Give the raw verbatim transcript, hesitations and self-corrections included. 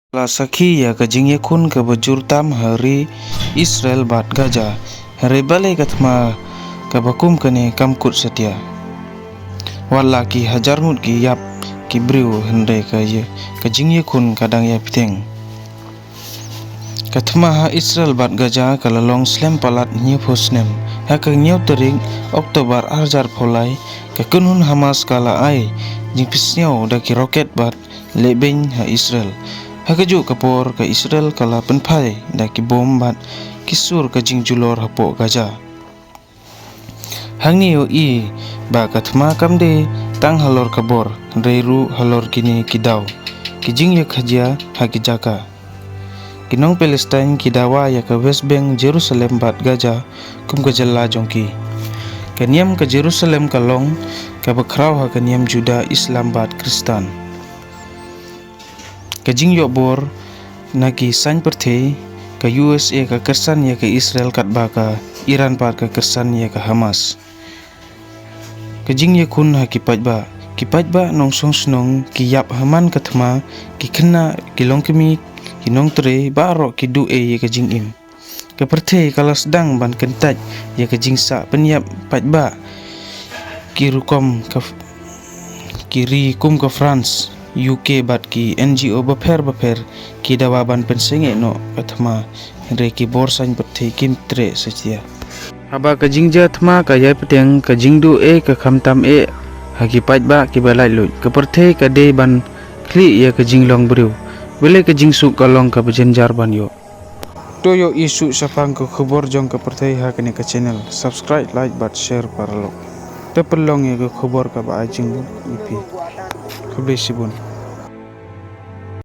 La sakhi ïa ka jingïakhun kaba jur tam ha ri Israel bad Gaza. Hynrei balei ka thma kaba kum kane kam kut satia? Wat la ki hajar ngut ki ïap ki briew hynrei ka ïa, ka jingïakhun ka dang ïa bteng. Ka thma ha Israel bad Gaza ka la long slem palat hynñiewphew snem. Ha ka hynñiew tarik October arhajar phew lai, ka kynhun Hamas ka la ai jingpynsñiaw da ki roket bad lehbeiñ ha Israel. Ha kajuh ka por ka Israel ka la pynphai da ki bom bad ki sur ka jingjulor hapoh Gaza. Hangne ïohi ba ka thma kam dei tang halor ka bor, hynrei ruh halor kine ki daw ki jingïakajia ha ki jaka. Ki nong Palestine ki dawa ïa ka West Bank, Jerusalem bad Gaza kum ka jylla jong ki. Ka niam ka Jerusalem ka long kaba khraw ha ka niam Juda, Islam bad Khristan. Ka jingïohbor na ki saiñ pyrthei, ka U S A ka kyrsan ïa ka Israel katba ka Iran pat ka kyrsan ïa ka Hamas. Ka jingïakhun ha ki paidbah. Ki paidbah nongshong shnong ki ïap ha man ka thma, ki khynnah, ki longkmie, ki nongtrei baroh ki duh ei ïa ka jingim. Ka pyrthei ka la sdang ban kyntait ïa ka jingsah pynïap paidbah. Ki rukom ka f-, ki ri kum ka France, U K bad ki N G O bapher bapher ki dawa ban pynsangeh noh ka thma, hynrei ki bor saiñ pyrthei kim treh satia. Haba ka jingjia thma ka ïai bteng, ka jingduh ei ka khamtam eh ha ki paidbah kiba laitluid. Ka pyrthei ka dei ban khlieh ïa ka jinglong briew. Balei ka jingsuk ka long kaba jynjar ban ïoh? To ïohi shuh shaphang ka khubor jong ka pyrthei ha kane ka channel. Subscribe, like bad share paralok. Te pynlong ïa ka khubor kaba ai jingmut ïa phi. Khublei shibun.